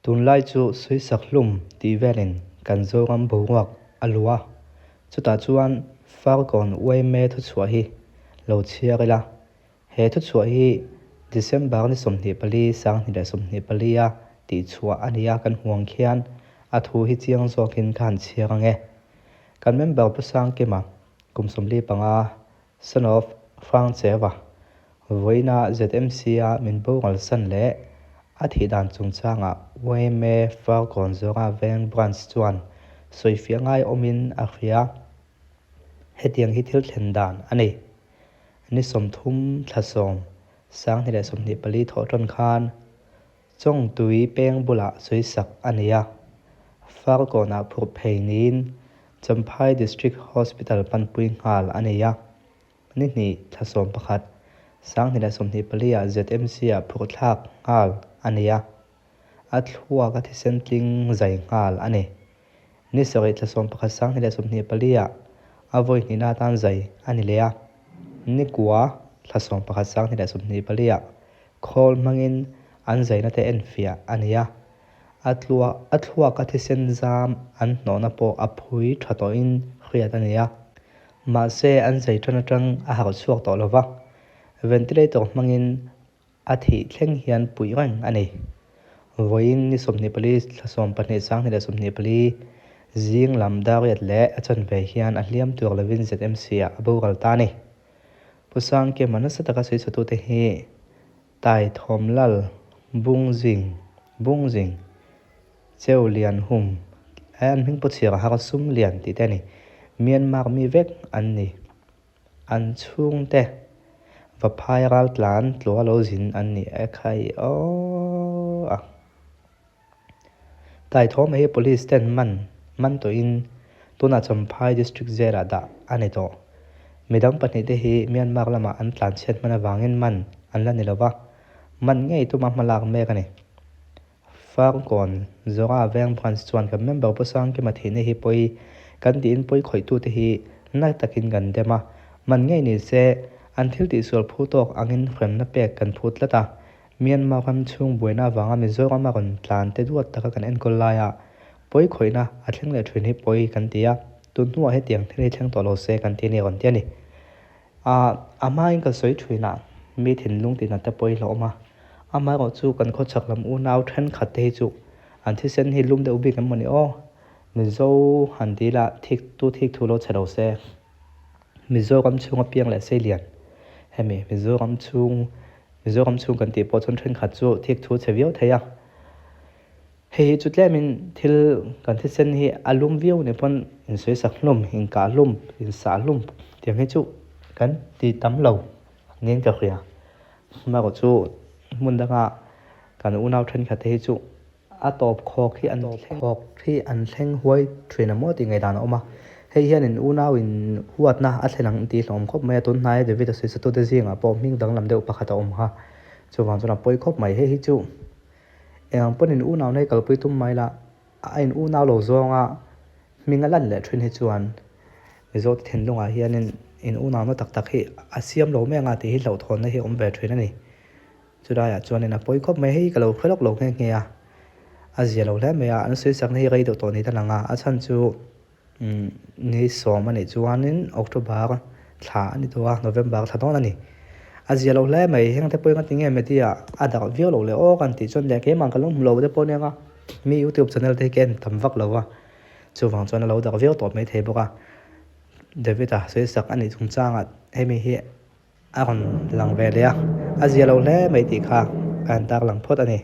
Tunlai chu sawisak hlum tih velin kan Zoram boruak a luh a, chutah chuan Farkawn yma thuchhuah hi lo chhiar ila. He thuchhuah hi December ni 24 2024 a tihchhuah a ni a, kan hmu ang khian a thu hi chiang zawkin ka han chhiar ang e. Kan member Pu Sangkima kum 45, son of Hrangcheva, Vawiina ZMC-a min boral-san leh a thih dan chungchangah yma Farkawn Zawra Veng Branch chuan sawifiah ngai awmin a hria. Hetiang hi thil thlen dan a ni. Ni 30 thla 10, 2024 thawh tan khan Chawngtui peng bulah sawisak a ni a. Farkawnah phurh phei niin Champhai District Hospital panpui nghal a ni a. Ni hnih thla 11, 2024 ah ZMC-ah phurh thlak nghal a ni a, a thluak a thisen tling zai nghal a ni. Ni 7 thla 11, 2024 ah a vawi hnihna atan zai a ni leh a, ni kua thla 11, 2024 ah khawl hmangin an zaina te enfiah a ni a, a thluak a thisen zam an hnawhna pawh a phui tha tawhin hriat a ni a. Mahse, an zai tan atang a harh chhuak tawh lo va, ventilator hmangin a thih thleng hian puih reng a ni. Vawiin ni 24 thla 12 2024 zing lam dariat leh a chanve hian a hliam tur lovin ZMC-ah a boral ta a ni. Pu Sangkima nasa taka sawisatute hi Tai Thawm Lal, Bung Zing, Bung Zing, Cheu Lian Hum, he an hming pawh chhiar a har Sum Lian tih te a ni. Myanmar mi vek an ni. An chhungte Vaphai raltlan tlua lo zin an ni e khai aw a. Tai Thawma hi Police ten man man tawhin tunah Champhai District Jail ah dah a ni tawh. Midang pahnih te hi Myanmar lamah an tlanchhiat hman avangin man an la ni lova, man ngei tuma hmalak mek a ni. Farkawn Zora Veng Branch chuan kan member Pu Sangkima thihna hi pawi kan tiin pawi khawihtute hi na takin kan dem a, man ngei ni se an thil tihsual phu tawk angin hremna pek kan phut tlat a, Myanmar ram chhung buaina avanga Mizoram a rawn tlan te duat taka kan enkawl laia pawi khawihna a thleng leh thin hi pawi kan ti a, tun hnuah hetiang thil hi thleng tawh lo se kan ti a ni rawn ti a ni. Ahh a hmain ka sawi thin a, mi thinlung tihna te pawi hlauhawm a, amaherawh chu kan khawchhak lam unau thenkhat te hi chu an thisen hi lum deuh bik em maw ni aw, Mizo han ti ila thik tu thik thu lo che lo se. Mizoram chhunga piang leh seilian hemi Mizoram chhung Mizoram chhung kan tih pawh chuan thenkhat chu thik thu chhe viau thei a, hei hi chu tlemin thil kan thisen hi a lum viau nih pawn insawisak hlum, inkah hlum, insah hlum tiang hi chu kan ti tam lo niin ka hria. Amaherawh chu hmun danga kan unau thenkhat te hi chu A tawp khawk hi an khawk hi an thleng huai thin a maw tih ngaihdan a awm a, hei hian in unau in huatna a thlen ang tih hlawm khawp mai a, tun hnaia David a sawisatute zingah pawh hming danglam deuh pakhat a awm kha, chuvang chuan a pawi khawp mai, hei hi chu eng ang pawn in unau nei kalpui tum mai la, a in unau lo zawnga hming a lan leh thin hi chuan Mizote thinlungah hianin in unauna tak tak hi a siam lo mai anga tih hi hlauhthawnna hi a awm ve thin a ni. Chulaiah chuanin a pawi khawp mai, hei ka lo hre lawk lo nghe nghe a, a zia lo hle mai a, an sawisakna hi rei deuh tawh ni ta lang a, a chhan chu umm ni 10 a nih chuanin October thla a ni tawh a, November thla dawn a ni. A zia lo hle mai, heng te pawhin ka ti nge media a darh viau lo leh aw kan tih chuan leh keimah ka lo hmu lo te pawh nia nga, mi youtube channel te hi ka en tam vak lo va, chuvang chuan a lo darh viau tawh maithei bawk a, David-a sawisak a nih chungchangah hemi hi. A rawn lang ve leh a, a zia lo hle mai tih kha ka han tar lang phawt a ni.